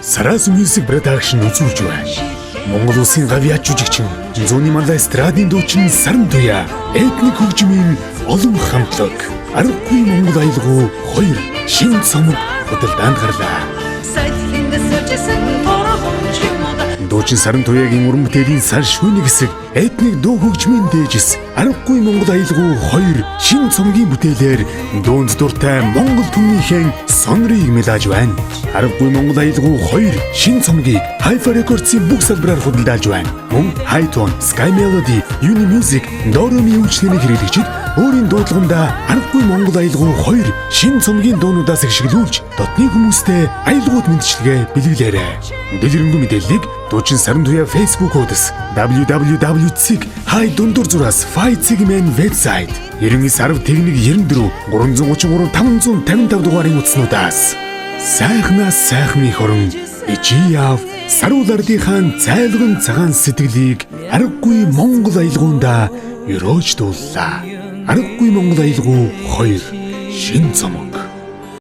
Сарас Music Production үзүүлж байна. Монгол улсын гавьяат жүжигчин, зүүнний манлай эстрадын дуучин Саран Туяа, этник хөгжмийн олон хамтлаг, Аргагүй Монгол аялгау 2 шинэ цомог худалдаанд гарлаа. Дуучин Саран Туяагийн уран бүтээлийн сар шүүний хэсэг этник дуу хөгжмийн дээжис Аргагүй Монгол аялгау 2 шинэ цомгийн бүтээлээр дуунд дуртай Монгол түмнийхэн сонрыг мэлаж байна. Аргагүй Монгол аялгау 2 шинэ цомгийг Hi-Fi Records-ийн бүх салбараар худалдаалж байна. Мөн Hi-Tone, Sky Melody, Uni Music, Doromi үйлчилгээний хэрэглэгчид өөрийн дуудлагандаа Аргагүй Монгол аялгау 2 шинэ цомгийн дуунуудаас ашиглуулж дотны хүмүүстэй аялгууд мэндчилгээ бэлэглээрэй. Дэлгэрэнгүй мэдээллийг дуучин Саран Туяа Facebook хуудас www.hi_зураас.fi.mn вебсайт 99 10 94 333 555 дугаарын утаснуудаас сайхнаас сайхны хорон ичи яав саруул ардынхаа зайлган цагаан сэтгэлийг Аргагүй Монгол аялгуунда өрөөж дууллаа. Аргагүй Монгол аялгау 2 шинэ цомог.